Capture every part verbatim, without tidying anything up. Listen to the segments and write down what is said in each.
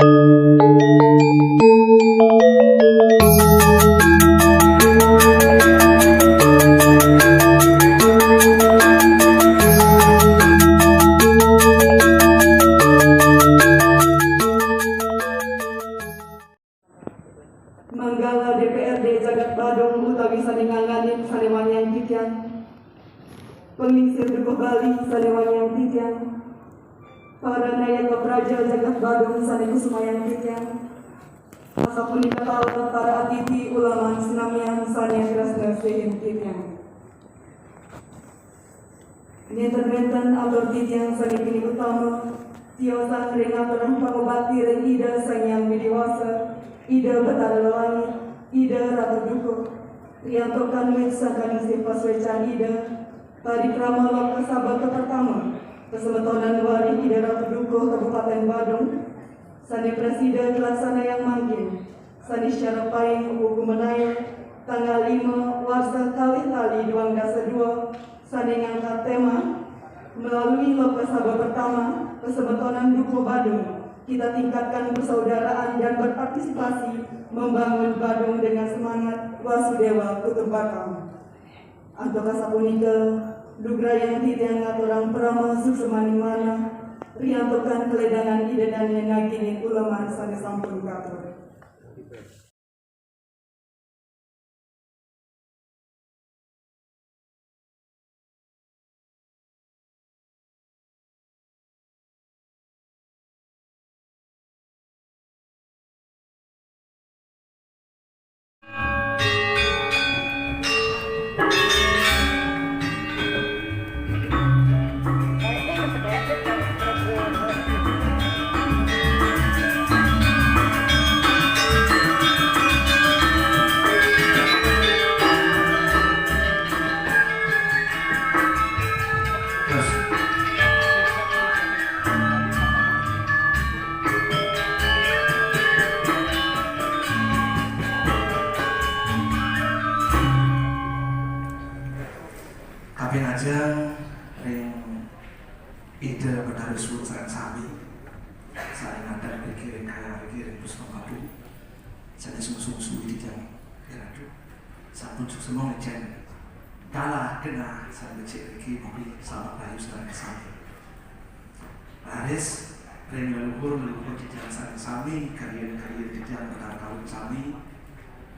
Manggala D P R D Jagat Badung utawi sané ngangganin sané wangian titiang. Panglingsir dukuh Bali sané wangian titiang. Para nayaka praja Jagat Badung sané kusumayang titiang. Asapunika taler para atiti ulaman sinamian sané tresna sihin titiang. Nénten-nénten atur titiang sané pinih utama, tiosan ring aturang pangubakti ring Ida Sang Hyang Widhi Wasa, Ida Batara Langit, Ida Ratu Dukuh, riantukan wit sangkaning sih pasuécan Ida, parikrama loka sabda pertama, pasemetonan warih Ida Ratu Dukuh Kabupatén Badung, sané prasida kalaksanayang mangkin, sané syarepayang wuku menawi tanggal lima warsa kalih tali duang dasa dua, sané ngangkat tema, melalui loka sabda pertama, pasemetonan Dukuh Badung, kita tingkatkan persaudaraan dan berpartisipasi membangun Badung dengan semangat Wasudewa Kutumpakam. Antuk asapunika, lugrayang titiang ngaturang parama suksmaning manah, riantukan kaledangan Ida Dané nagingin uleman sané sampun katur. Kaping ajeng ring Ida Betara Suud sareng sami, saring ngadeg riki ring kayang riki ring Puspa Madu, sané sungsung suwi titiang iratu. Sampun suksma ngicén galah genah sané becik riki, mugi selamet rahayu sareng sami. Raris ring leluhur-leluhur titiang sareng sami, karyan-karyan titiang Betara Kawin sami,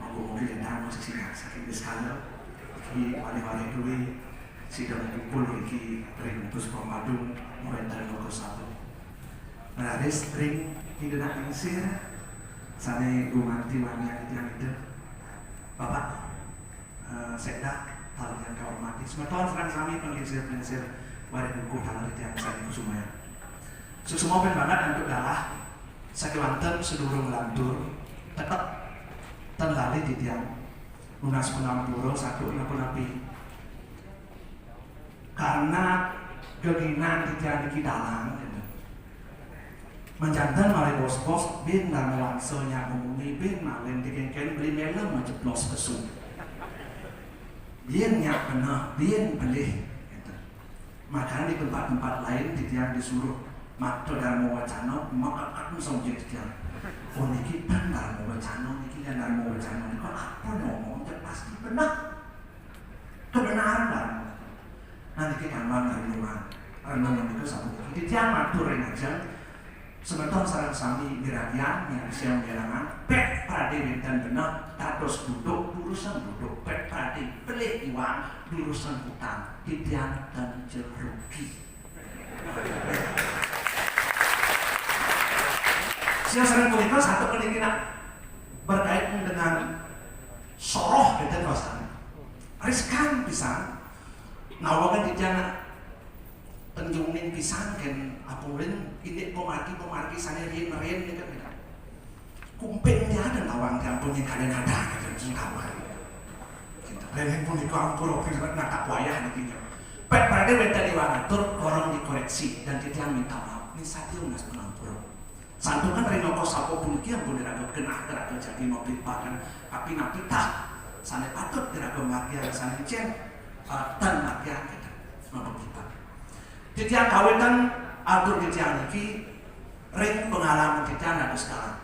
mugi-mugi ledang sesingak saking niskala, iki malih-malih duwé sida kumpul iki ring Puspa Madu, wénten loka sabda. Raris ring Ida Dané Lingsir, sané gumanti wangian titiang Ida. Bapak, eh, Sekda, taler titiang kahormati. Semeton sareng sami panglingsir-panglingsir warih dukuh taler titiang sané kusumayang. Suksma banget antuk galah, sakéwanten sadurung nglantur, tetep ten lali titiang nunas pangampura saking napi-napi. Karena geginan titiang niki dalang, gitu. Manjanten malih bos-bos, bin Dharma Wangsa nyak mamuni, bin malin dikéngkén beli mélem majeblos pesu. Bin nyak beneh, bin pelih, gitu. Makanya di tempat-tempat lain titiang disuruh makta Dharma Wacana, makakak song titiang. Oh, niki tan Dharma Wacana, niki tan Dharma Wacana, niki apa ngomong, pasti beneh. Kebenaran, Pak. Nah, niki kangmas renungan. Renungan niku sapuniki. Titiang matur ring ajeng semeton sareng sami miragian, nyaksiang mirengang, pék pradé wénten beneh, dados duduk, durusang duduk, pék pradé pelih iwang, durusang utang, titiang ten rugi. Siang sareng punika, satuk puniki nak berkaitan dengan soroh, gitu, Pak. Riskan pisan. Nawegang titiang nak penjungning pisan kén apung rin indik pamargi-pamargi sané riin-riin niki, niki. Kumping tiada nawang tiang punya kalian ada, gitu, sing kawan. Gitu. Rin punika ampura pisan natap wayah niki. Pék pradé wénten iwang atur, korong dikoréksi dan titiang minta maaf. Ning sadia nunas pangampura. Santukan ring loka sabda puniki ampun iraga genah iraga jagi mapribadan, tapi napi tah sané patut iraga margiang sané cén, eh, tan margiang kita mapribadan. Titiang kawitan atur titiang niki, Ring pengalaman titiang dados dalang.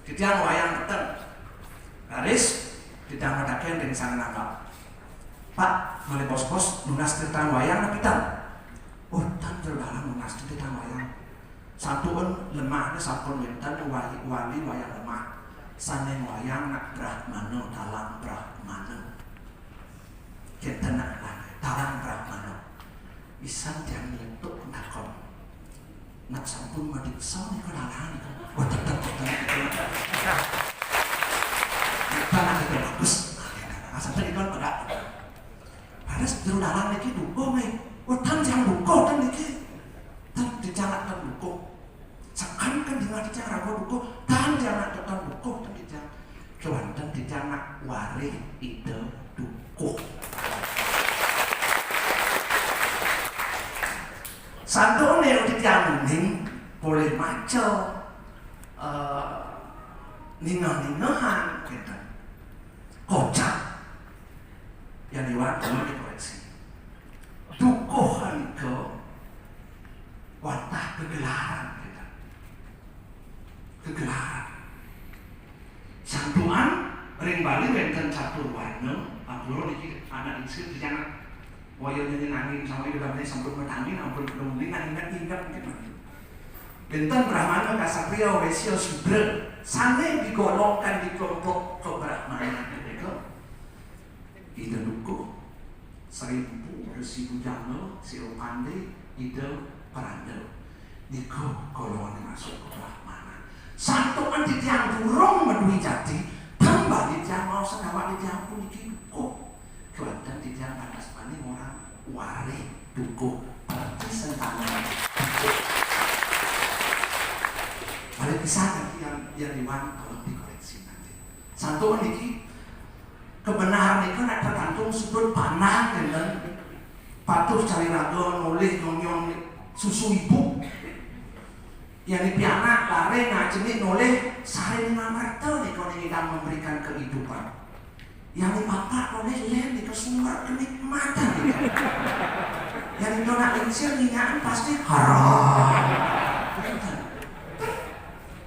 Titiang wayang peteng. Raris titiang mataken ring sang nanggap, "Pak, malih bos-bos nunas titiang wayang napi tan?" "Oh, tan jero dalang nunas titiang wayang. Santukan lemahné sampun wénten wali, wali wayang lemah. Sané wayang nak Brahmana, Talang Brahmana." Kénten nak, Talang Brahmana. Pisan tiang nyelétuk takon. Nak sampun madiksa nika dalang nika. Wah, tetep, tetep, tetep. Nika nak nika bagus. Nah, santen nika pedak. Raris jero dalang niki dukuh, méh. Wah, tan tiang dukuh, tan niki. Tan titiang nak tan dukuh. Sakan kan dingeh titiang raga dukuh, tan titiang nak tan dukuh, tan titiang. Kéwanten titiang nak warih Ida dukuh. Santukan titiang uning polih maca, eh, ningeh-ningehan, kénten. Kocap. Yan Iwan, tolong dikoreksi. Dukuh nika wantah gegelaran, kénten. Gegelaran. Santukan ring Bali wénten catur warna, ampura niki anak lingsir, titiang wayah nyanyi nanging sami gedamnya sampun matangin, ampun peduli nang ingat-ingat nggih. Wénten Brahmana, Ksatria, Wésya, Sudra, sané digolongkan di kelompok kebrahmanan menika. Ida Dukuh, Srimpu, Resi Bujangga, Sira Pandé, Ida Peranda. Nika golongané masuk kebrahmanan. Santukan titiang durung madue jati, tembang titiang maos awak titiang puniki dukuh. Kéwanten titiang pantas bani ngorang warih dukuh, berarti sentana dukuh. Malih pisan nanti yang, yang Iwan tolong dikoreksi nanti. Santukan niki kebenaran itu nak tergantung sudut pandang, kénten. Patuh cai raga nolih nyong-nyong susu ibu. Yan pianak laré ngajeni nolih sareng ngamarta nika ning ngidang memberikan kehidupan. Yan bapak nolih lén nika sumber kenikmatan nika. Yan nika nak lingsir nginyakan pasti haram.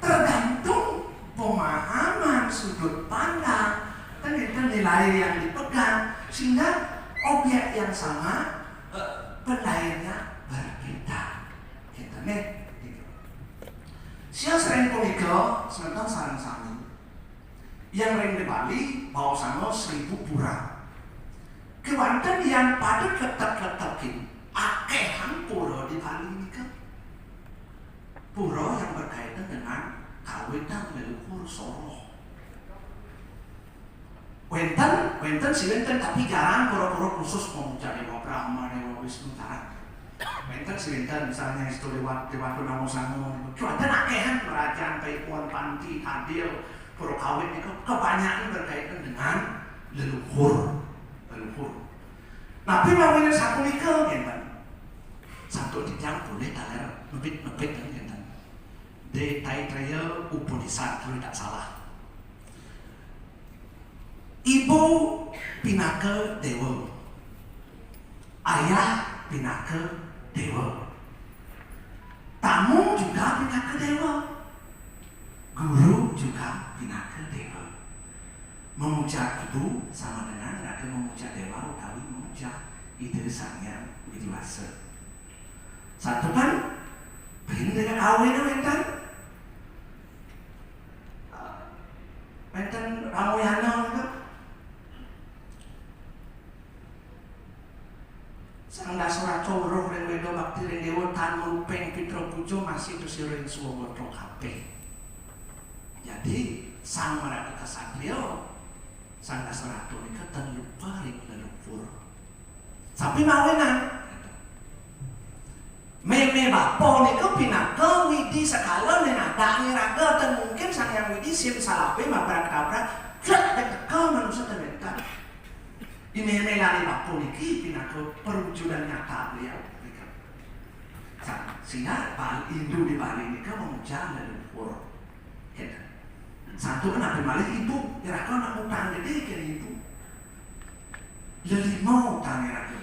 Tergantung pemahaman, sudut pandang, dan itu nilai yang dipegang, sehingga objek yang sama, eh, penilaiannya berbeda. Gitu nih. Siang sering punika, semeton sareng sami. Yang ring di Bali, baosana seribu pura. Kewanten yang pada tetep-tetekin, akéhan pura di Bali nika. Pura yang berkaitan dengan kawitan leluhur Soroh. Wénten, wénten sih wénten, tapi jarang pura-pura khusus memuja Dewa Brahma, Dewa Wisnu, jarang. Wénten sih wénten, misalnya istu Dewa, Dewa Tunamo Sango, cuaca akéhan kerajaan Taipuan Panti, Tadil, Pura Kawit itu kebanyakan berkaitan dengan leluhur, leluhur. Tapi mawinah sapunika, ngénten. Satu titiang boleh taler nebit-nebit, kan, ngénten. Di Taittiriya Upanishad, kalau tidak salah. Ibu pinaka dewa. Ayah pinaka dewa. Tamu juga pinaka dewa. Guru juga pinaka dewa. Memuja ibu sama dengan raga memuja dewa utawi memuja Ida Sang Hyang Widi Wasa. Satu kan, buin dengan kawin wénten. Wénten Ramayana nika. Sang Dasarata weruh ring wéda bakti ring déwa tan ngrupeng pitra puja masih tusira ring swagata kabéh. Jadi, sang maraga ksatria, Sang Dasarata nika tan lupa ring leluhur. Sampi mawinan. Mémé bapa nika pinaka widi sekala ning adak ning raga, ten mungkin Sang Hyang Widi sim salabé mabrak-tabrak, jrek dek teka manusa ten wénten. Di mémé laré bapa niki pinaka perwujudan nyata beliau nika. Sang, sehingga Bali, Hindu di Bali nika memuja leluhur. Kénten. Satu, napi malih ibu, iraga nak mutang gedé kén ibu. Lelima mutang iraga.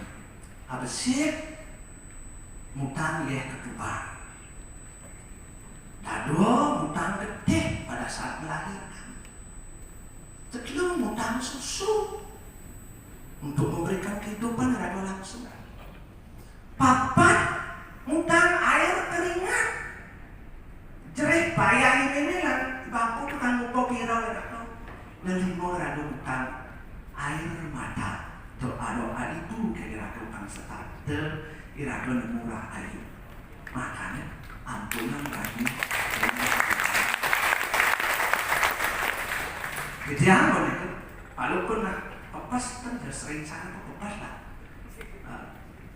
Abesik, mutang yéh ketuban. Dadua, ngutang getih pada saat melahirkan. Telu, ngutang susu untuk memberikan kehidupan iraga langsung. Papat, ngutang air keringat. Jerih payah ini ni lah, bapa tu kan ngupa pira iraga. Lelima, iraga ngutang air mata. Doa-doa itu kira-kira utang serta iraga nemu rahayu. Makanya, ampunang bagi. Jadi apa nih? Walaupun lah pepes kan dah sering sangat pepes lah. Eh,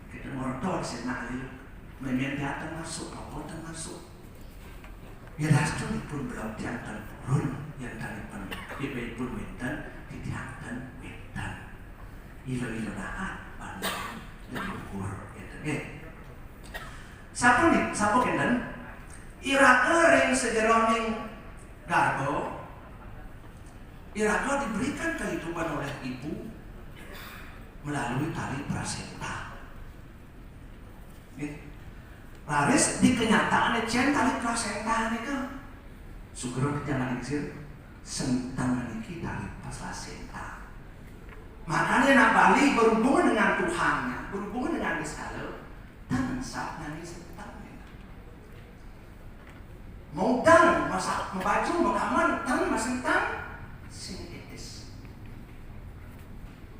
kita mortor sih nak lihat. Memang dia termasuk, apa termasuk. Ya, dasar pun belum tiang tan purun, yang tadi pun, ibu pun wenten, titiang tan wenten. Ilo-ilo dahat, pandang, leluhur, gitu, nggih. Sapa ni, sapa kenten? Iraga ring sajeroning garba, iraga diberikan kehidupan oleh ibu melalui tali plasenta. Nggih. Raris di kenyataane cen tali plasenta nika. Sugra kita ngingsir, senteng niki tali plasenta. Makanya nak Bali berhubungan dengan Tuhannya, berhubungan dengan Gusti Allah, tan sah nanging senteng. Maudang, masak, mabaju, makaman, tan masentang, sing etis.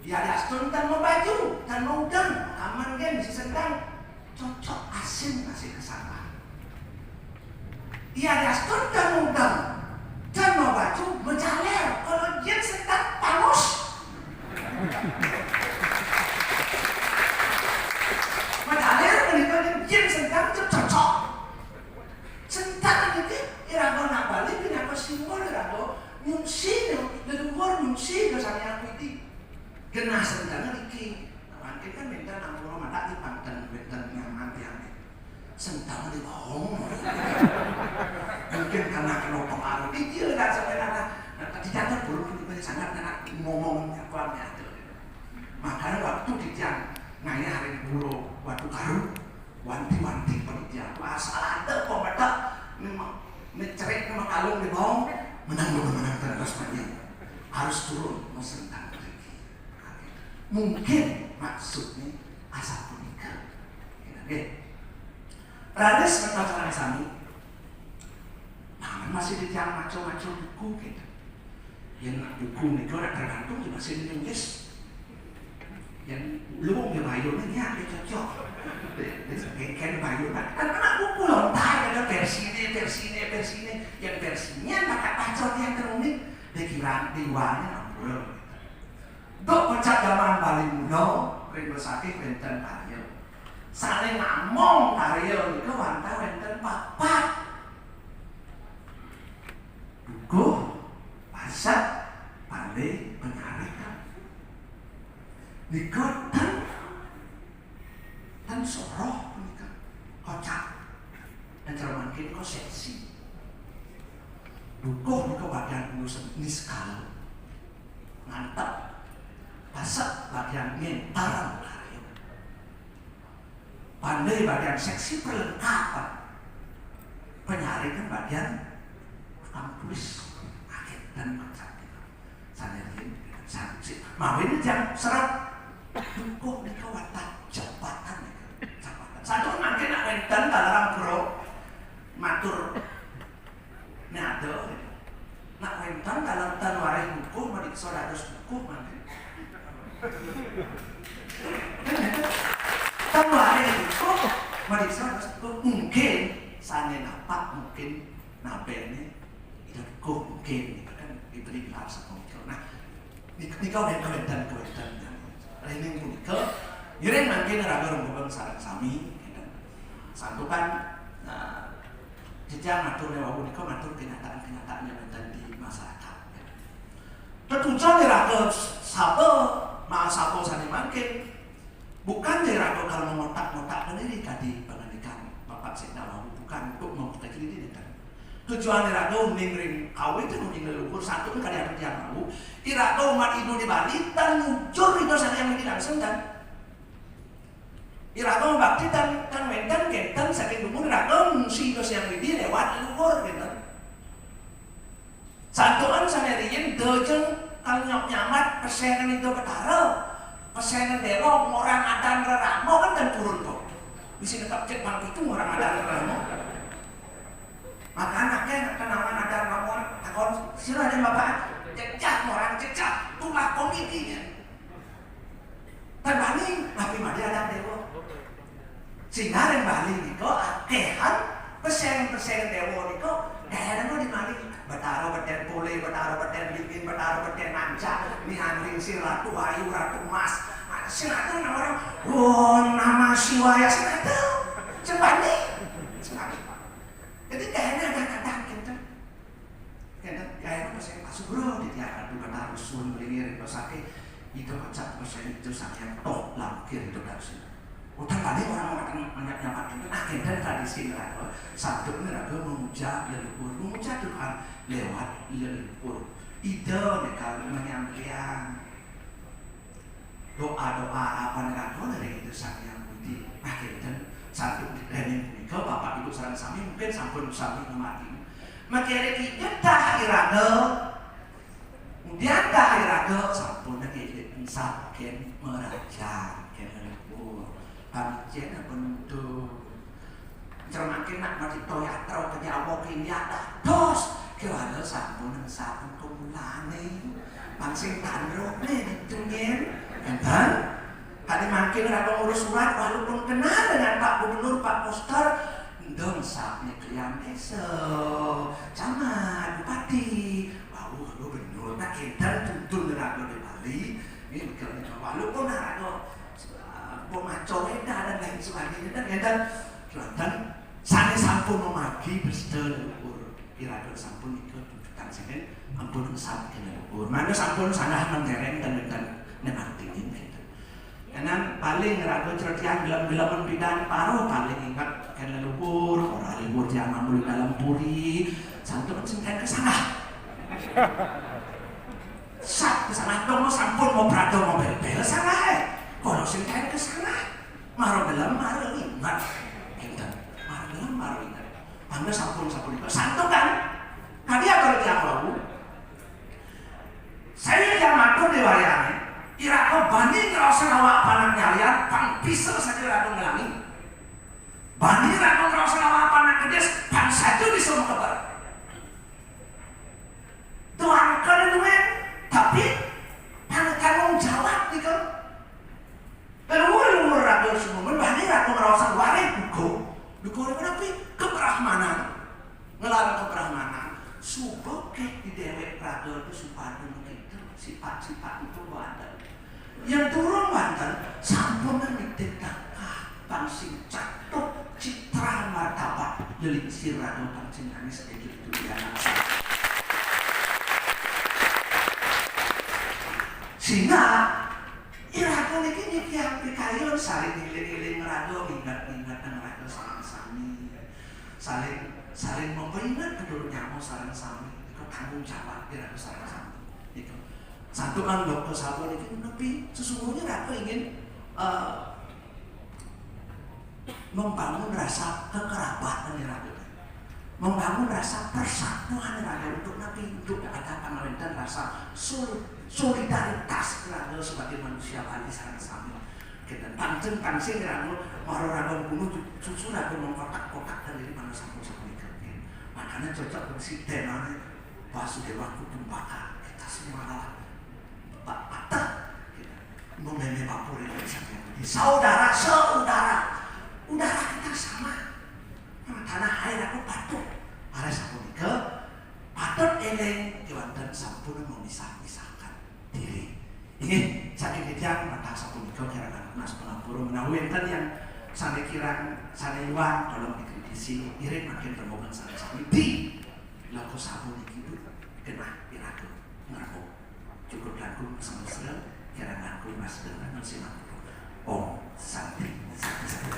Ya, diastun tan mabaju, tan maudang, makaman gen, masih sentang, cocok asin, masih kesambah. Ya, diastun tan maudang, tan mabaju, majaler, kalau jin sentang, panus. Majaler, menikah jin sentang, cocok. Sentang niki iraga nak Bali pinaka simbol iraga nyungsi, leluhur nyungsi dosane aku iki. Genah sentang niki. Mangkin kan minta nampura madak di panten wenten nyaman tiang. Sentang di bawah. Mungkin karena kena pengaruh iki lah sampai nana. Nah, tadi jatuh burung ini sangat nana ngomong apa ada. Makanya waktu di tiang ngayah hari guru waktu karu wanti-wanti panitia. Asal ada pemeda memang mencerik nama kalung di bawah, menang dulu, menang terus panjang. Harus turun mesen tangan lagi. Mungkin maksudnya asal punika. Oke. Raris menawa sareng sami. Nah, masih di tiang maco-maco buku gitu. Yang buku nika ora tergantung di masih nulis. Yang lu nggak bayar nih ya, dia cocok. Dia bayar kan, kan anak buku lontar ada versi ini, versi ini, versi ini. Yang versinya maka pacot yang terunik. Dia kira di uangnya ampun. Dok pecah zaman Bali Muda, ring besakih wenten karya. Saling ngamong karya nika wantah wenten papat. Dukuh, pasek, pande, panyarikan. Nika tan, tan soroh punika. Kocak. Dan cara mangkin kok seksi. Dukuh nika bagian ngusen niskala. Ngantep. Pasek bagian ngentaran karya. Pandai bagian seksi perlengkapan. Penyari kan bagian tukang tulis. Akhir dan macam itu. Sana rin, sana si. Mawin jam serat. Dukuh nika watak jabatan nika. Jabatan. Satu mangkin nak wenten dalam pro matur. Nah, ada gitu. Nak wenten dalam tan warih buku, madiksa dados buku mangkin. Tan warih buku, madiksa dados buku. Mungkin sane napak, mungkin nabene ida buku, mungkin gitu kan diberi gelar seperti itu. Nah, nika wenten, wenten, wenten. Rene punika, ngiring mangkin raga rumbung sareng sami gitu. Santukan, nah, Jejang matur nih wau nika matur kenyataan-kenyataan yang wenten di masyarakat. Tetujon iraga sapa, mahasapa sane mangkin. Bukan iraga kalau mengotak-ngotak sendiri tadi pengendikan Bapak Sekda wau, bukan untuk memperkecil diri kan. Tujuan iraga uning ring kawit, uning leluhur satu kali apa yang mau. Iraga umat Hindu di Bali tan mujur ida sane yang langsung kan. Iraga bakti tan, tan wenten kenten saking dumun iraga ngungsi Ida Sang Hyang Widhi lewat leluhur. Lajeng kal nyap-nyamat pesengan Ida Betara, pesengan déwa ngorang adan rerama kan ten purun to. Bisa netep cek bang pitu ngorang adan rerama. Makana akéh kenawan adan rerama takon, "Sira dé Bapak?" "Cecah ngorang cecah, tulah komitiné." Ten bani, tapi madi adan déwa. Sing ring Bali nika akéhan pesengan-pesengan déwa nika, daerah di Bali. Betara Betén Polé, Betara Betén Bingin, Betara Betén Ancak, Nihan Lingsir, Ratu Ayu, Ratu Mas. Sing ada orang, "Om Namah Siwaya," sing ada. Sing bani. Sing bani. Jadi daerah ada-ada gitu. Kénten, kaé mah sing pasubra titiang Ratu Betara Rusun mriki ring Kosake, Ida Macan Persen Ida Sang Hyang Toh Langkir Ida Darsina. Udan bali orang mengatakan banyak nyapat itu, nah, kénten tradisi ngraga, sabda ngraga memuja leluhur, memuja Tuhan lewat leluhur. Ida nika menyampaikan doa-doa apa ngraga dari Ida Sang Hyang Widi. Nah, kénten, saking déning punika, Bapak Ibu sareng sami mungkin sampun sami ngamati. Makéré ki nyedah iraga, kemudian dah iraga sampun ngilik ensap kén merajan, kén leluhur. Pamicén apa nuduh. Cermakin nak macipta yatra ke Jawa, ke India, dados. Kéwala sampun sampun kemulane. Pang sing tandrone ditungin. Enten? Tadi mangkin raga ngurus surat, walaupun kenal dengan Pak Gubernur, Pak Koster, ndong sapnya klian desa, camat, bupati, wau gubernur, nak enten tuntun raga di Bali, ini mikirnya walaupun raga, eh, pemaco weda dan lain sebagainya, dan enten, enten, sané sampun mamagi besta leluhur, iraga sampun nika tuntutan sini, ampun sampun leluhur. Mana sampun sanggah mentereng dan enten nemang dingin gitu. Kanan paling raga ceretian gelem-gelemen pidan paro paling inget kén leluhur, ora leluhur tiang mambu ing dalem puri, santun sing kén kesanggah. Sat kesanggah dong sampun mau prada mau bel-bel sanggah, eh. Kalau sing kén kesanggah, maro gelem, maro inget. Kénten. Maro gelem, maro inget. Mangda sampun, sampun itu. Santukan. Kadi atur tiang wau. Saya yang matur di wayahné, iraga bani ngraosan awak panak nyalian, pang bisa saja iraga ngelangi. Bani iraga ngraosan awak panak kedis, pang saja bisa makeber. Tuangkan duit, tapi pang tanggung jawab nika. Leluhur-leluhur raga sumurmun, bani raga ngraosan waris duka. Duka nika napi? Kebrahmanan. Nglarang kebrahmanan. Suba ké di déwék raga tu supadung kita, sipat-sipat itu wénten. Yang durung wénten, sampun nitip tangkah, pang sing catuh citra martabat lelingsir raga pang sing nangis itu, itu dia. Sehingga iraga niki nitihang pikayun saling ngiling-iling raga, mingat-mingat nang raga sareng sami. Saling, saling memperingat kedulur nyama sareng sami. Iku tanggung jawab iraga sareng sami. Iku. Santukan dokter sampun niki nepi sesungguhnya raga ingin, eh, membangun rasa kekerabatan di raga, membangun rasa persatuan di raga untuk nanti untuk ada pangawénten rasa sol-, solidaritas di raga sebagai manusia Bali sareng sami. Kita pantun pansing raga, maro raga bunuh susu raga mengkotak-kotak dan jadi mana sampun sampun itu. Makanya cocok dengan si tenane Basudewa Kutumpaka. Kita semua adalah Pak Patah, gitu. Mememe Papua Indonesia. Saudara seudara, udara kita sama. Nah, tanah air aku patuh. Ada sapunika, patut eling, kewanten sampun memisah-misahkan diri. Ini saking titiang mata sapunika kira nas pangapura menawi enten yang sane kirang, sane iwang, tolong dikritisi, iring makin rembugan sane sami di loko sapuniki, Bu, genah iraga ngrembug. Cukup langkung semesra, kirang langkung mas dengan simak. Om Santi, Santi, Santi.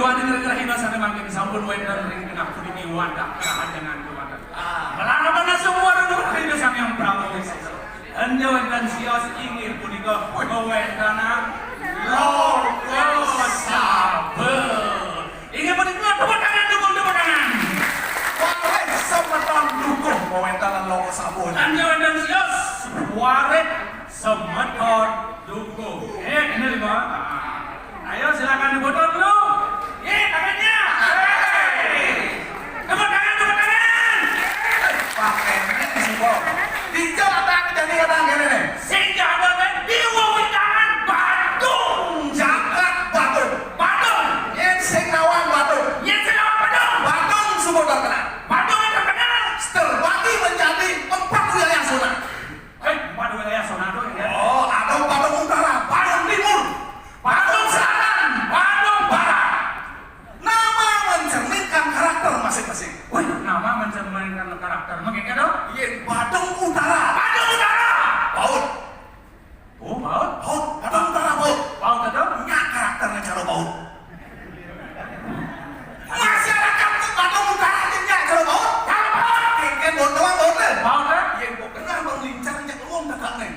Pada gara-gara hina sané mangkin sampun wénten ring tengah puniki wadah kerahajengan kemawon. Ah. Malarapan semua ring Ida Sang Hyang Prabu Wisesa. Enjang wénten sios inggih punika kawéntenan Loka Saba. Inggih punika tepuk tangan, dukung tepuk tangan. Warih semeton dukung kawéntenan Loka Saba. Enjang wénten sios warih semeton dukung. Eh, ini lima. Ayo, silakan diputar dulu. Ye, tangannya. Hei. Tepuk tangan, tepuk tangan. Pakai ini semua. Dijak datang jadi datang ini nih. Sing jaga dan diwuwi tangan Badung. Jagat Badung. Badung. Yen sing nawang Badung. Yen sing nawang Badung. Badung semua terkenal. Badung yang terkenal. Terbagi menjadi empat wilayah zona. Eh, empat wilayah zona tuh ya. Oh, ada Badung Utara, Badung Timur, Badung Selatan, Badung Barat. Nama mencerminkan karakter masing-masing. Wih, nama mencerminkan karakter. Mungkin kan dong? Yen Badung Utara. Badung Utara. Baut. Oh, baut. Baut. Badung Utara baut. Baut itu? Nya karakternya cara baut. Masyarakat Badung Utara aja nya cara baut. Cara baut. Kengken baut doang baut deh. Baut deh. Yen baut kenal bang lincah nya luang tegak nih.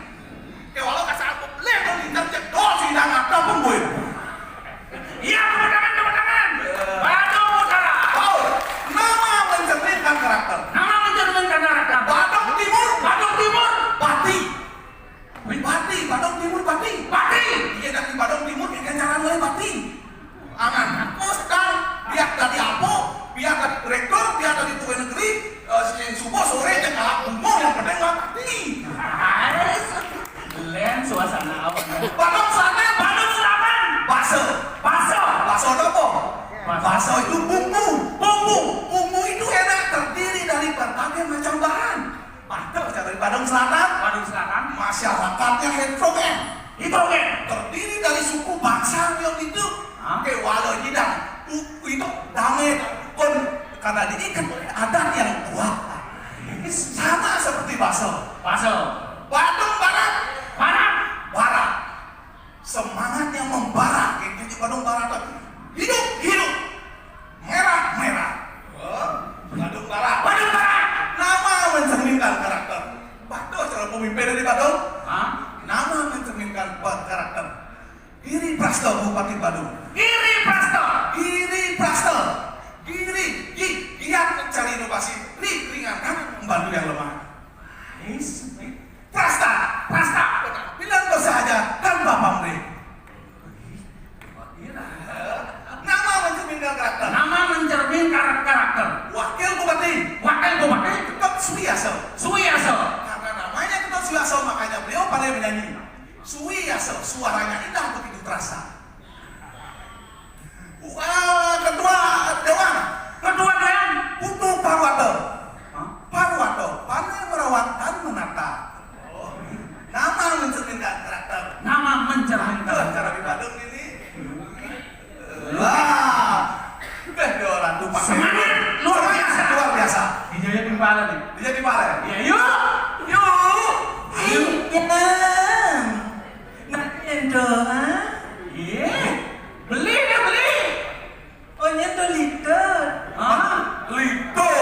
Kayak walau kasar aku leh bang lincah cek dol sih dah ngapa pun gue. Iya, tepuk tangan, tepuk tangan. Badung Utara. Baut. Nama mencerminkan karakter. Nama mencerminkan karakter. Badung Timur. Badung Timur. Pati. Wih, Pati, Badung Timur, Pati. Pati. Iya, dari Badung Timur, ya, kan, jalan wae Pati. Angan, aku sedang, biar tadi apa, biar tadi rektor, biar tadi pegawai negeri, eh, sing subuh, sore, cek alat bunga, yang penting mah Pati. Len suasana apa? Badung Selatan, Badung Selatan. Baso. Baso. Baso itu apa? Baso. Baso itu bumbu. Bumbu. Bumbu itu enak, terdiri dari berbagai macam bahan. Padahal dari Badung Selatan, Badung Selatan, masyarakatnya hidrogen. Hidrogen. Terdiri dari suku bangsa yang itu. Hah? Oke, walau tidak, u-, itu damai pun karena diikat oleh adat yang kuat. Sama seperti Baso. Baso. Badung Barat. Barat. Barat. Semangatnya membara, kayak gitu, Badung Barat. Hidup, hidup. Merah, merah. Oh, Badung Barat. Badung Barat. Nama mencerminkan karakter. Badung, cara pemimpin dari Badung. Hah? Nama mencerminkan ba-, karakter. Giri Prasta, Bupati Badung. Giri Prasta. Giri Prasta. Giri, gi-, giat mencari inovasi. Ri, ringan tangan membantu yang lemah. Ais. Prasta. Prasta. Penampilan bersahaja tanpa pamrih. Nama mencerminkan karakter. Nama mencerminkan karakter. Wakil Bupati. Wakil Bupati. Ketut Suwiyasa. Suwiyasa. Karena namanya Ketut Suwiyasa, makanya beliau pandai menyanyi. Suwiyasa, suaranya indah begitu terasa. Wah, ketua dewan. Ketua dewan. Putu Parwata. Hah? Parwata, pandai merawat dan menata. Oh, nama mencerminkan karakter. Nama mencerminkan. Tuh, cara di Badung ini. Wah. Beh, dia orang tuh pakai. Semangat luar biasa. Luar biasa. Dijaya timpala nih. Dijaya timpala ya? Iya, yuk. Yuk. Yuk. Ayo, Jang. Nak doa? Iya. Beli dia, beli. Oh, nya to liter. Hah? Liter.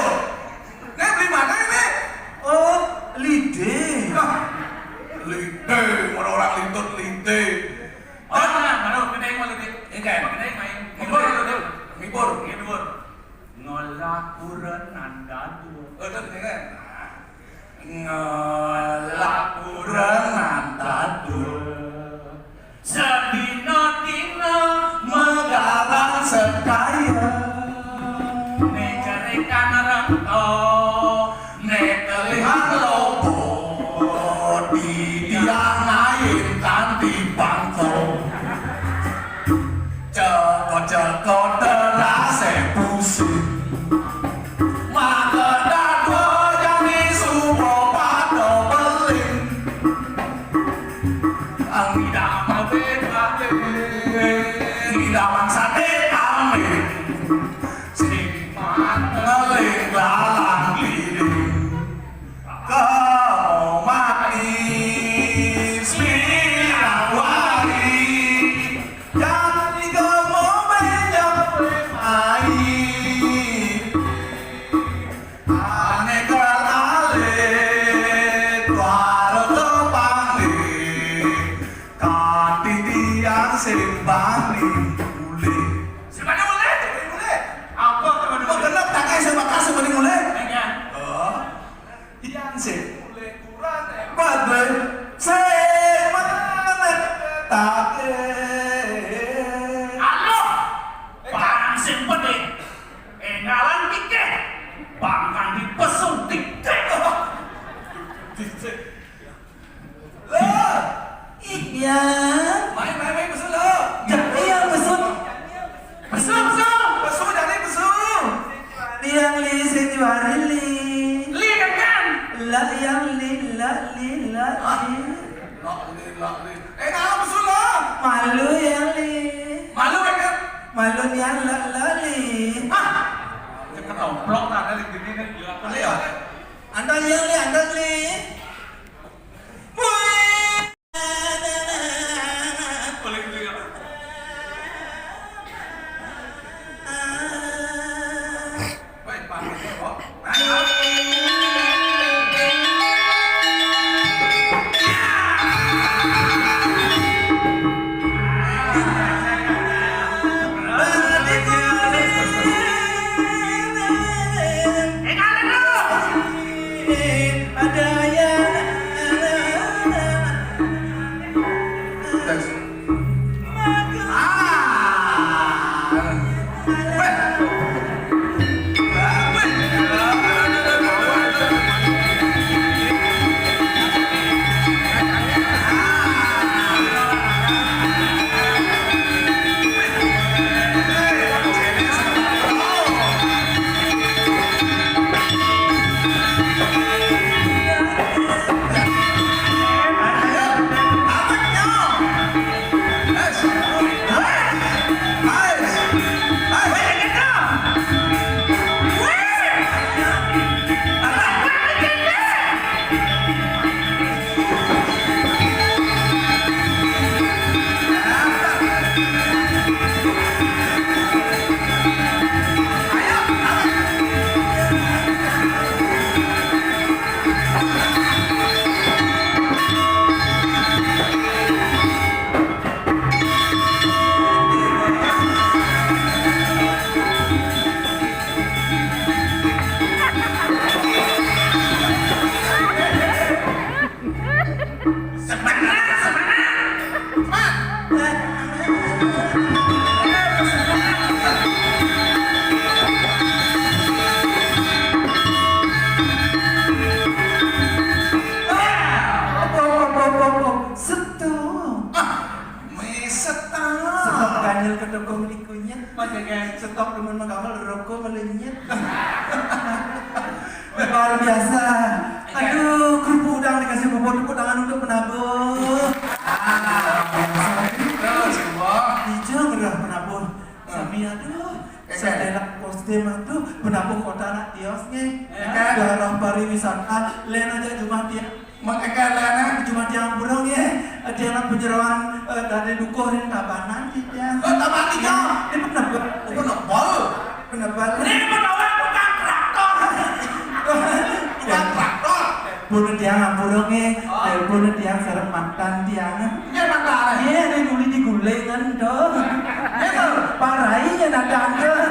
Nih, beli mana ini? Oh, lide. Nah, lide, mana orang liter, lide. Oh, mana, mana, gedeng, mana, gedeng. Gedeng. Gedeng, main. Ngibur, gedeng. Ngibur. Ngibur. Ngelak kurenan dadua. Oh, itu gedeng, kan? Ngelak kurenan dadua. Sadina-dina magalan sedaya. Né jerikan rento, né kelihan lobo, didiang ayin kanthi bangko. Ceko-ceko terase pusing. Maka dadua jani suba pada beling. Ngidaman sate kambing, sing mangeling lalang liling. Kemo mati, semilang wari, jani kemo benjang. Sing bani mulih. Sing bani mulih? Sing bani mulih. Apa sing bani mulih? Kok genep tak kae sing bakal sing bani mulih? Iya. Oh. Yang sing mulih kurang, eh. Padahal sing meneh tak kae. Aloh. Bang sing penting. Engalan pikir. Bang kan dipesu dikit. Dikit. Lho, iya. Mai, mai, mai, pesu, lho. Ya, iya, pesu. Pesu, pesu. Pesu, jani pesu. Yang li, sing juari li. Li, kan, kan? Lah, yang li, lah, li, lah, li. Lah, li, lah, li. Eh, nah, pesu, lho. Malu, yang li. Malu, kan, kan? Malu, yang lah, lah, li. Hah? Ceketomplok, tak ada li, gini, nih, gila. Ayo. Antas, yang li, antas, li. Thanks. Ah. Semangat, semangat. Semangat. Stop. Ah, meset, ah. Stop ganjel ke toko meniku. Kunyit, Mas, ya, guys. Stok demen menggamal, rokok melenyit. Luar biasa. Iya. Aduh, kerupuk udang dikasih bubur, tepuk tangan untuk penabuh. Ah, terus, wah. Hijau gerah penabuh. Hmm. Sami, aduh, iya. Setelan kostum, aduh, penabuh kota nak tios, nge. Iya. Daerah pariwisata, lain aja cuma dia. Makanya lana cuma tiang burung ya, tiang penyeroan, eh, dari dukuh dan tabanan kita. Oh, tabanan kita. Ini penebel. Oh, penebel. Penebel. Ini penebel tukang traktor. Tukang traktor. Pun tiang burung ya, oh. Pun tiang serem mantan tiang. Iya, mantan. Iya, ini dulu digulingan tuh. Iya, tuh. Parai ya datang tuh.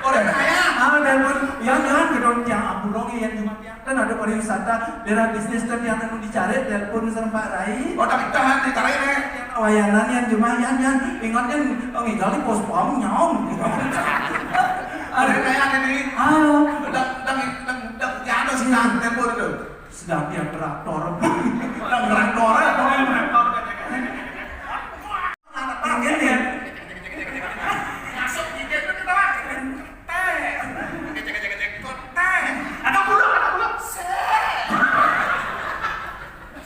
Orang kaya. Ah, telepon. Yang, yang gedong tiang burung ya, cuma tiang. Kan ada pariwisata, daerah bisnis kan yang anu dicari, telepon sama Pak Rai. Oh, tapi tahan, ditarik, Nek. Wayanan yang cuma yang, yang ingat kan, oh, ngigal di pos pom, nyong. Ada kayak ada nih. Halo. Udah, udah, udah, udah, ya, ada sih, nah, telepon itu. Sedang tiang traktor. Sedang traktor, ya, traktor. Ini nih. Masuk gigit tuh kita lagi. Teh. Kok teh? Ada pulang, ada pulang. Set.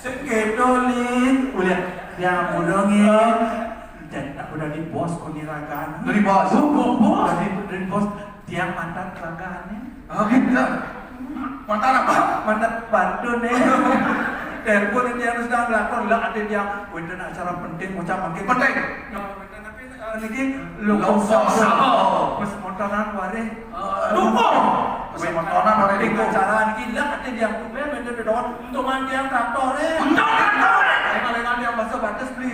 Sing kedo, Lin. Udah, ya, bodong, ya. Dan tak udah di bos, kok niragan. Dari bos? Bu, bu, bu. Dari, dari bos, dia mantan kerangkaannya. Oh, gitu. Mantan apa? Mantan pantun, ya. Telepon dia harus dah ngelakon lah, ada dia. Wenten acara penting, ngucap makin penting. Nah, wenten tapi, eh, niki lo kosong. Kosong. Pas motoran wareh. Eh, lupa. Pas motoran wareh, penting lupa. Acara niki lah, ada dia. Wenten, wenten, wenten, untuk mandian traktor, eh. Untuk traktor, eh. Eh, kalau nanti yang bahasa batas beli.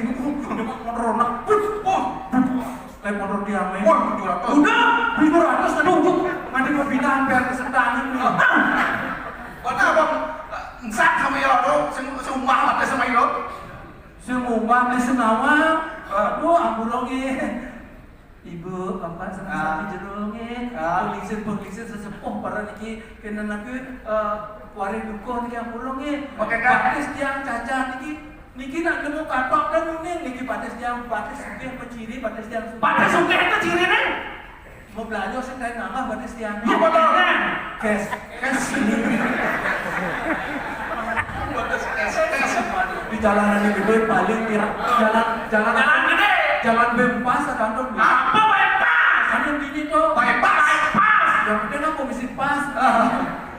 Cuma motor nak. Motor tiang, eh. Wah, tujuh ratus. Udah, tujuh ratus tadi untuk nganti pembinaan biar kesetan ini. Mana abang? Ensak sama ya, tuh, sing, sing umah, mati sama ya. Sing umah di Senawa. Ah. Aduh, ampura nggih. Ibu, bapak, sama Ah. sami jero nggih. Ah. Penglingsir, penglingsir sesepuh para niki kena nabi, eh, warih dukuh niki ampura nggih. Oke, Kak. Batis tiang cacat niki, niki nak nemu katok dan uning niki batis tiang, batis sugih peciri, batis tiang sugih. Batis sugih itu cirine? Mau belanja sing kain nambah batis tiang. Iya, betul. Cash. Cash. Batis cash, cash. Di jalanan ini gede paling ya. Jalan, jalan Jalan gede. Jalan bempas atau apa? Apa bempas? Kan yang gini tuh. Bypass. Bypass. Yang penting apa mesti pas. Ah.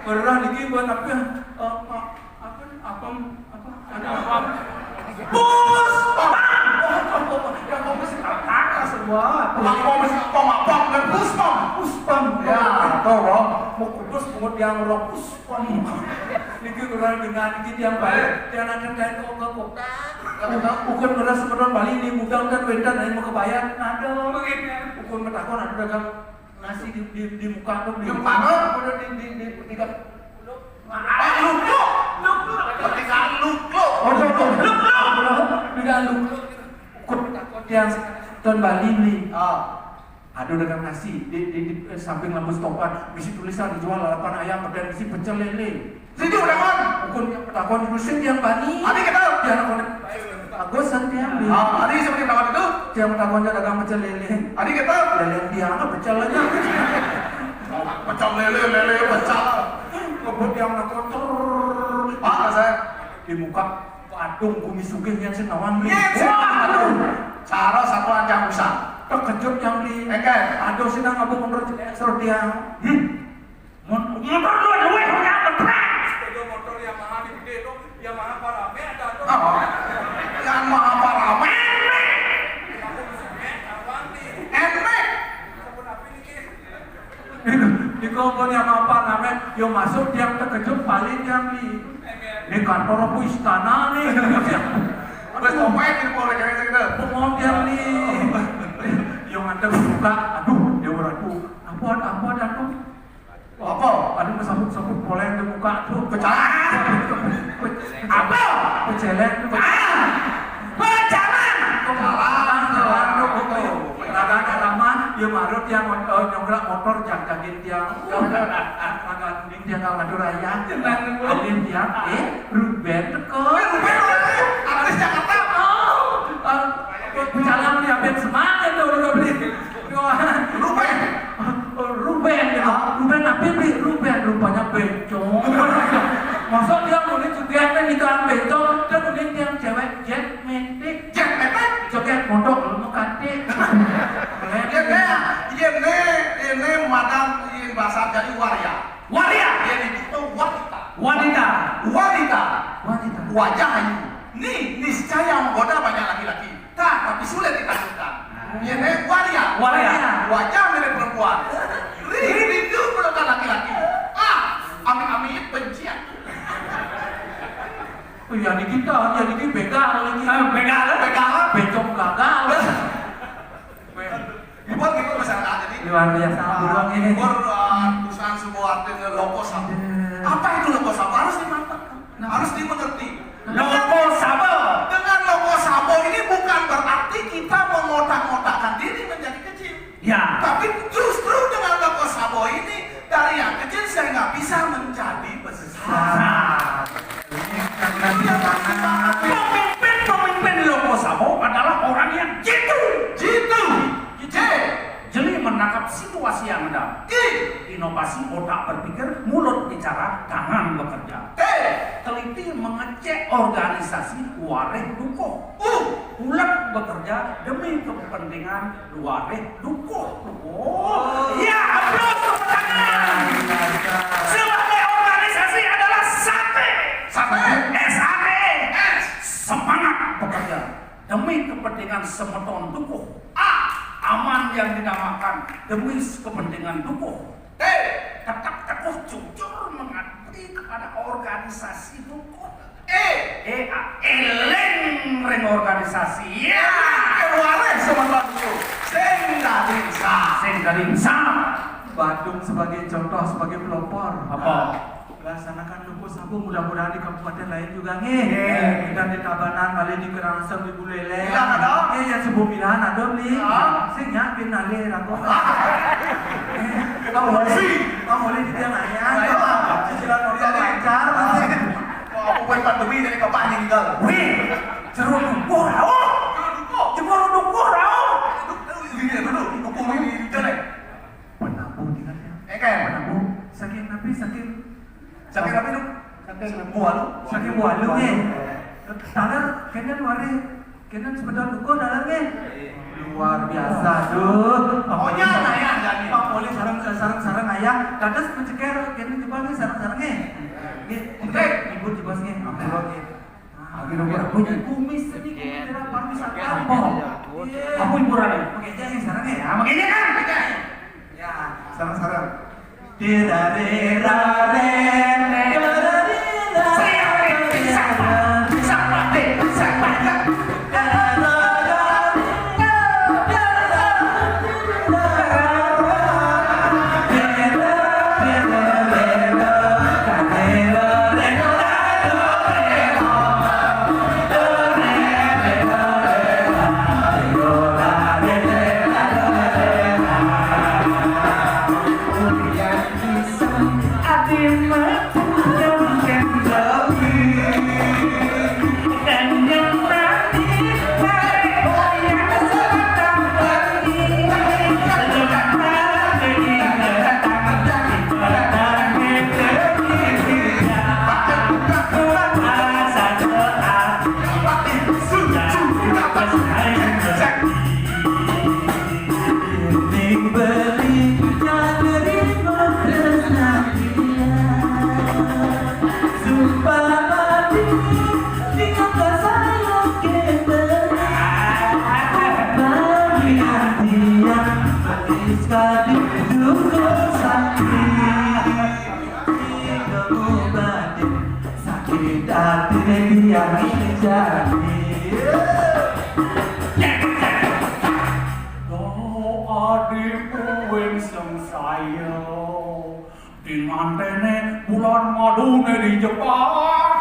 Pernah niki buat apa? Eh, apa? Apa? Apa? Apa? Apa? Puspam. Oh, apa? Yang mau mesti kata semua. Yang mau mesti apa? Apa? Kan puspam. Puspam. Ya, tuh, Bang. Mau kudus, mau tiang roh puspam. Niki kurang dengan niki tiang balik. Tiang akan kain kok, kok, kok. Ukur ngeras semeton Bali ini mudang kan wentan ayo mau kebayar. Ada. Ukur metakon ada dagang nasi di, di, di muka tuh. Di muka tuh? Ada di, di, di, di, di, Ah, lukluk. Lukluk. Ketika lukluk. Oh, lukluk. Lukluk. Tidak lukluk. Ukur metakon tiang semeton Bali ini. Ah. Aduh, dagang nasi di, di, di, eh, samping lampu stopan, bisi tulisan dijual lalapan ayam, kemudian bisi pecel lele. Sini udah, Bang. Ukur yang petakon dulu sih yang bani. Adi kita. Dia anak konek. Bagus, Santiang. Ah, adi seperti petakon itu. Dia petakon dagang pecel lele. Adi kita. Lele dia anak pecel aja. Pecel lele, lele pecel. Kebut yang anak kotor. Mana saya? Di muka Padung bumi sugih nyen sing ngawang. Nyen sing ngawang. Waduh. Cara satu ancang usah. Terkejut yang di Engke. Aduh, sing ngabuk motor jelek, seru dia. Hmm. Mon-, motor lu luwih punya ketrek. Sepeda motor Yamaha di gede tuh, Yamaha Parame ada tuh. Oh. Yamaha Parame. Aku musiknya ngawang nih. Enek. Sebut apa ini, Ki? Iku, iku pun yang apa namanya? Yo masuk yang terkejut paling yang di, di kantor apa istana nih. Wes, pokoknya di polek kayak gitu. Bengong yang di. Yo ngadep buka, aduh, Dewa Ratu. Apa, apa, apa? Aduh, kesambut-sambut polek di muka tuh. Pecah. Apa? Pecelek tuh. Ah! Pecalang! Pecalang, pecalang, tuh, tuh. Kadang-kadang mah, ya marut yang mot-, eh, nyongklak motor, jangkangin tiang. Kadang-kadang mending tiang kalau ngadu raya. Tenang, Bu. Ambil tiang, eh, Ruben teko. Eh, Ruben, Ruben. Artis Jakarta. Oh, eh, pecalang nih, ambil semangat tuh, udah beli. Ruben. Oh, Ruben, gitu. Ruben, apa beli? Ruben, rupanya bencong. Masa dia mulai juga kan nikahan bencong, dia mulai tiang cewek jet metik. Jet metik? Joget mondok lu mau kate. Iya, Nek. Iya, Nek. Ini madam, ini bahasa jadi waria. Waria? Iya, itu wanita. Wanita. Wanita. Wanita. Wajah ini. Nih, niscaya menggoda banyak laki-laki. Tah, tapi sulit ditaklukkan. Nah. Iya, Nek, waria. Waria. Wajah mirip perempuan. Ri-, rindu pelukan laki-laki. Ah, amit-amit benci aku. Oh, ya, di kita, ya, di kita begal lagi. Eh, begal, begal. Becok gagal. Ibu, ibu masyarakat ini. Luar biasa, Bang, ini. Ibu, uh, perusahaan sebuah artinya logo sabo. Iya. Apa itu logo sabo? Harus dimantapkan. Nah. Harus dimengerti. Logo sabo. Dengan logo sabo ini bukan berarti kita mengotak-ngotakkan diri menjadi kecil. Ya. Tapi justru dengan logo sabo ini, dari yang kecil sehingga bisa menjadi besar. Besar. Ini karena di mana? Pemimpin-pemimpin logo sabo adalah orang yang jitu. Jitu. J. Jeli menangkap situasi yang ada. I. Inovasi otak berpikir, mulut bicara, tangan bekerja. T. Teliti mengecek organisasi warih dukuh. U. Ulet bekerja demi kepentingan warih dukuh. Oh, iya, aplaus tepuk tangan. Sebagai organisasi adalah sate. Sate. S A T E. S. Semangat bekerja demi kepentingan semeton dukuh. A. Aman yang dinamakan demi kepentingan dukuh. T. Tetap teguh jujur mengabdi kepada organisasi dukuh. E. E, A, eling ring organisasi. Ya. Warih semeton dukuh. Sing Karing sama. Badung sebagai contoh, sebagai pelopor. Apa? Laksanakan duku sabu, mudah-mudahan di kabupaten lain juga, nggih. Nggih. Kita di Tabanan, kali di Kerangsem, di Buleleng. Bilang ada. Nggih, yang sebelum bilang ada, beli. Ya. Sing nyiapin nale, rago. Kita mau beli. Kita mau beli di tiang ayam. Ayo. Cicilan motor lancar. Wah, aku buat pandemi dari kapan yang tinggal. Wih, jeruk dukuh, rauh. Jeruk dukuh. Jeruk dukuh, rauh. Duduk, duduk, duduk, duduk, duduk, duduk, duduk. Penabuh, ingat ya. Eh, kan? Penabuh. Saking napi, saking Saking napi, Dok? Saking buah lu. Saking buah lu, nggih. Taler, kenen wari. Kenen sepeda dukuh taler, nggih. Luar biasa, Dok. Oh, iya, nah, ya, ya, ya. Pak Polisi sareng, sareng, sareng ayah. Dados menceker, kenen jebos, nggih, sareng-sareng, nggih. Nggih, oke. Ibu jebos, nggih. Ampun, nggih. Lagi nomor apa? Kumis ini, kumis daerah pariwisata. Apa? Iya. Apa hiburan ini? Pakai aja yang sekarang ya. Ya, pakai aja kan? Pakai aja. Ya, sekarang, sekarang. Dirarerare, dirarerare. Sakit hati yang jadi. Doa di kuing sengsaya. Di ngantene bulan madune di Jepang.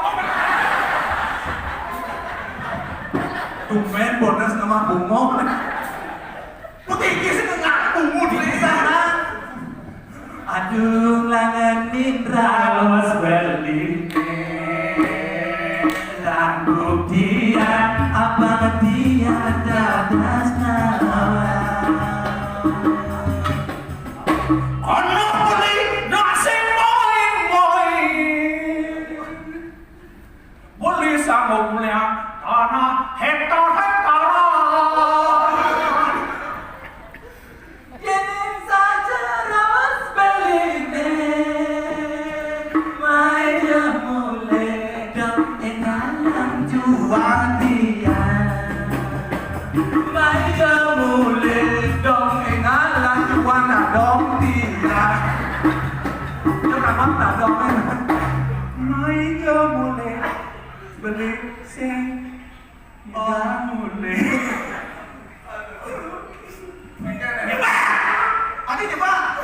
Tumben bones nama bungo. Putih iki sing ngaku mudi. Aduh, langan mindraos beline. Lan buktian abang dia dadas nawa. Ana beli nasi moing-moing. Beli sanggup mulia tanah hektar-hektaran. Yening saja raos beline, maya mule dong ing alang juang dia. Maya mule dong ing alang juang dong dia. Yo, kapan tak dong? Maya mule beli sing Oh, mulai. Nyepak! Adi nyepak!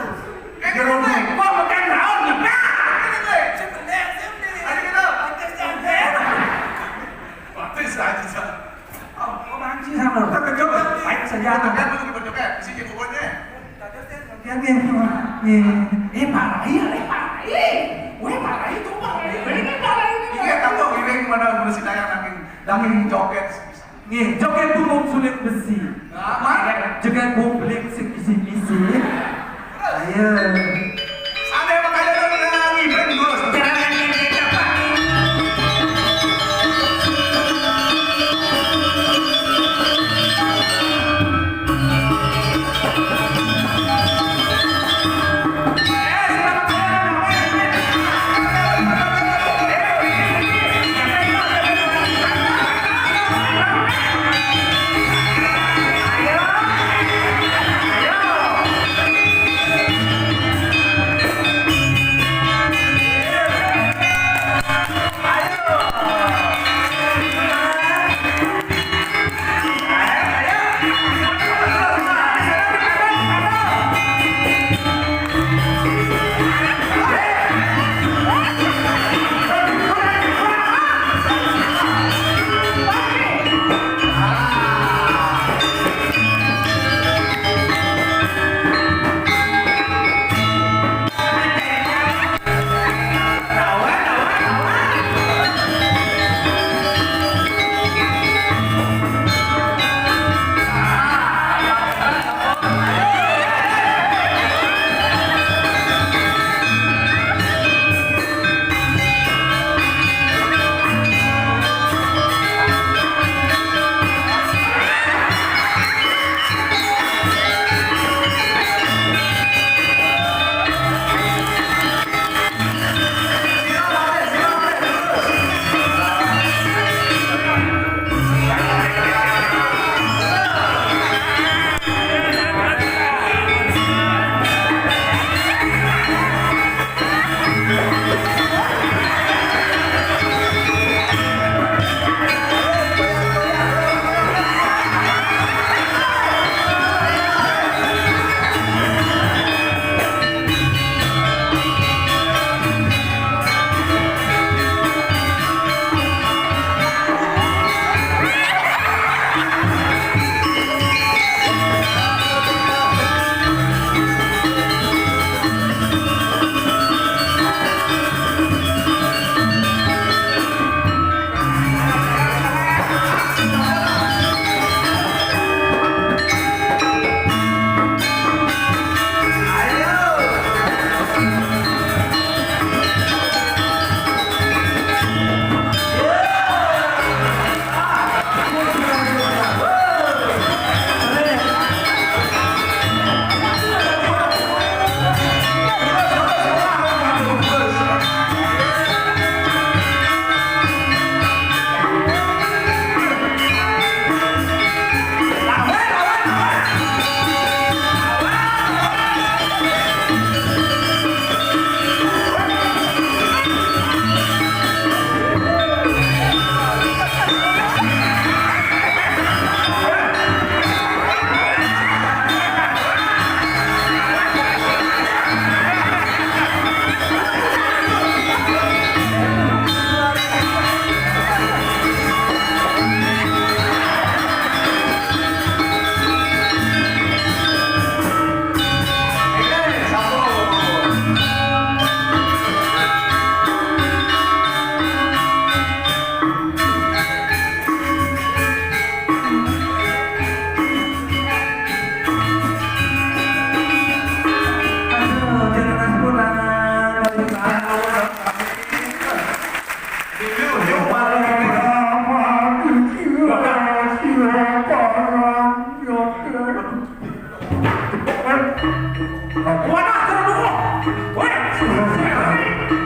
Gerobak. Wah, bukan raun nyepak! Adi kita. Batis aja, Sa. Oh, kok banci sama? Kita kejauhan nih. Baik saja. Kita dulu di pojoknya, isi jenggotannya. Gantian nih. Nih. Eh, parai, eh, parai. Weh, parai, tuh parai. Weh, ini parai ini. Iya, tahu, ini mana guru si Dayang nangin. Daging joget. Nggih, joget bumbung sulit besi. Apa? Joget bumbling sing isi-isi. Ayo. Sampai makanya lu nangis, bring dulu. Wadah, terus. Weh.